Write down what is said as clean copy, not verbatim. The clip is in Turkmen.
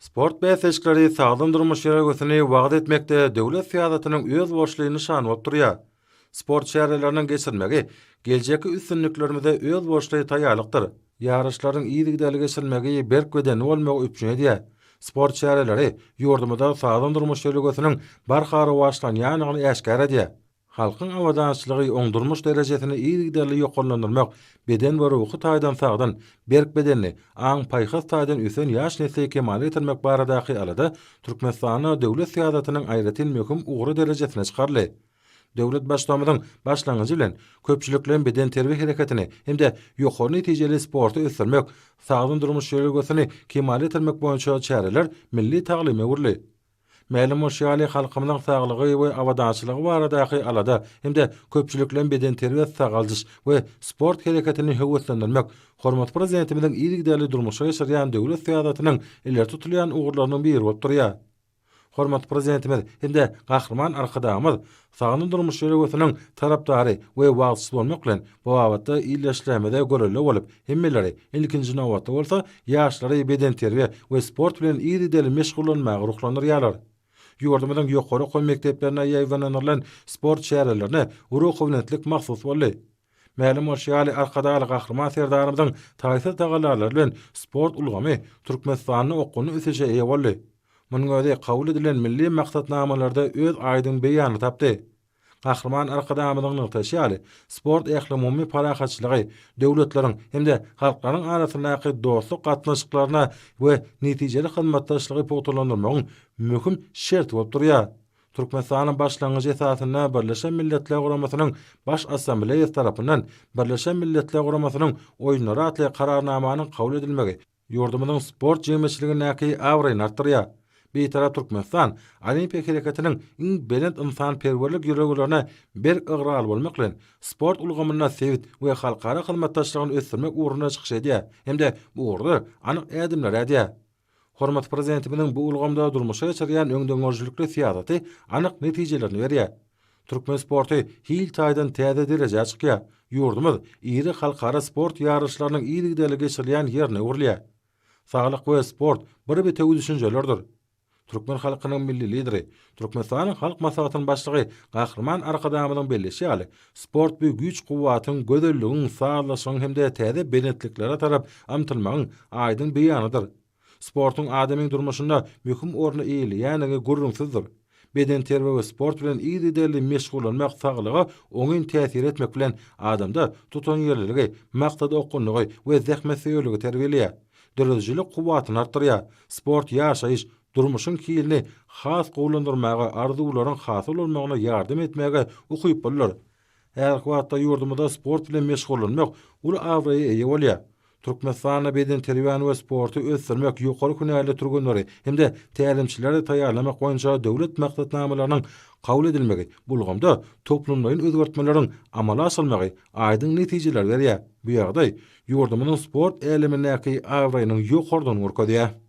Sport bäsleşikleri sagdyn durmuş ýörelgesini wagyz etmekde döwlet syýasatynyň özboluşly nyşany bolup durýar. Sport çäreleriniň geçirilmegi geljekki üstünliklerimize özboluşly taýýarlykdyr. Ýaryşlaryň yzygiderli geçirilmegi berk bedenli bolmagy üpjün edýär. Sport çäreleri ýurdumyzda sagdyn durmuş ýörelgesiniň barha rowaçlanýandygyny äşgär edýär. Halkyň abadançylygy, oň durmuş derejesini yzygiderli ýokarlandyrmak, beden we ruhy taýdan sagdyn, berk bedenli, aň-paýhas taýdan ösen ýaş nesli kemala getirmek baradaky alada Türkmenistanda döwlet syýasatynyň aýratyn möhüm ugry derejesine çykaryldy. Döwlet Baştutanymyzyň başlangyjy bilen köpçülikleýin bedenterbiýe hereketini hem-de ýokary netijeli sporty ösdürmek, sagdyn durmuş ýörelgesini kemala getirmek boýunça çäreler milli taglyma öwrüldi. Mälim bolşy ýaly, halkymyzyň saglygy we abadançylygy baradaky alada hem-de köpçülikleýin bedenterbiýe-sagaldyş we sport hereketini höweslendirmek hormatly Prezidentimiziň yzygiderli durmuşa geçirýän döwlet syýasatynyň ileri tutulýan ugurlarynyň biri bolup durýar. Hormatly Prezidentimiz hem-de Gahryman Arkadagymyz sagdyn durmuş ýörelgesiniň tarapdary we wagyzçysy bolmak bilen, bu babatda ildeşlerimize görelde bolup, hemmeleri, ilkinji nobatda bolsa, ýaşlary bedenterbiýe we sport bilen yzygiderli meşgullanmaga ruhlandyrýarlar. Ýurdumyzyň ýokary okuw mekdeplerinde ýaýbaňlandyrylan sport çärelerine ruhubelentlik mahsus boldy. Mälim bolşy ýaly, Arkadagly Gahryman Serdarymyzyň taýsyz tagallalary bilen sport ulgamy Türkmenistanda okgunly ösüşe eýe boldy. Munuň özi kabul edilen milli maksatnamalarda öz aýdyň beýanyny tapdy. Gahryman Arkadagymyzyň nygtaýşy ýaly, sport ählumumy parahatçylygy, döwletleriň hem-de halklaryň arasyndaky dostluk gatnaşyklaryna we netijeli hyzmatdaşlygy pugtalandyrmagyň möhüm şerti bolup durýar. Türkmenistanyň başlangyjy esasynda Birleşen Milletler Guramasynyň Baş Assambleýasy tarapyndan Birleşen Milletler Guramasynyň Oýunlary atly Kararnamanyň kabul edilmegi ýurdumyzyň sport jemgyýetçiligindäki abraýyny artdyrýar. Bitarap Türkmenistan Olimpiýa hereketiniň iň belent ynsanperwerlik ýörelgelerine berk ygrarly bolmak bilen, sport ulgamynda sebit we halkara hyzmatdaşlygyny ösdürmek ugrunda çykyş edýär hem-de bu ugurda anyk ädimleri ädýär. Hormatly Prezidentimiziň bu ulgamda durmuşa geçirýän öňdengörüjilikli syýasaty anyk netijelerini berýär. Türkmen sporty hil taýdan täze derejä çykýar. Ýurdumyz iri halkara sport ýaryşlarynyň yzygiderli geçirilýän ýerine öwrülýär. Saglyk we sport bir bitewi düşünjelerdir. Türkmen halkynyň Milli Lideri, Türkmenistanyň Halk Maslahatynyň Başlygy Gahryman Arkadagymyzyň belleýşi ýaly, sport bu güýç-kuwwatyň, gözelligiň, sazlaşygyň hem-de täze belentliklere tarap ymtylmagyň aýdyň beýanydyr. Sportuň adamyň durmuşynda möhüm orny eýeleýändigi gürrüňsizdir. Bedenterbiýe we sport bilen yzygiderli meşgullanmak saglyga oňyn täsir etmek bilen, adamda tutanýerliligi, maksadaokgunlygy we zähmetsöýerligi terbiýeleýär. Döredijilik kuwwatyny artdyrýar. Sport ýaşaýyş, durmuşyň hilini has gowulandyrmaga, arzuwlaryň hasyl bolmagyna ýardam etmäge ukyplydyr. Häzirki wagtda ýurdumyzda sport bilen meşgullanmak uly abraýa eýe bolýar. Türkmenistanda bedenterbiýäni we sporty ösdürmek, ýokary hünärli türgenleri hem-de tälimçileri taýýarlamak boýunça döwlet maksatnamalarynyň kabul edilmegi bu ulgamda toplumlaýyn özgertmeleriň amala aşyrylmagy aýdyň netijeleri berýär. Bu ýagdaý ýurdumyzyň sport älemindäki abraýynyň ýokarydygyny görkezýär.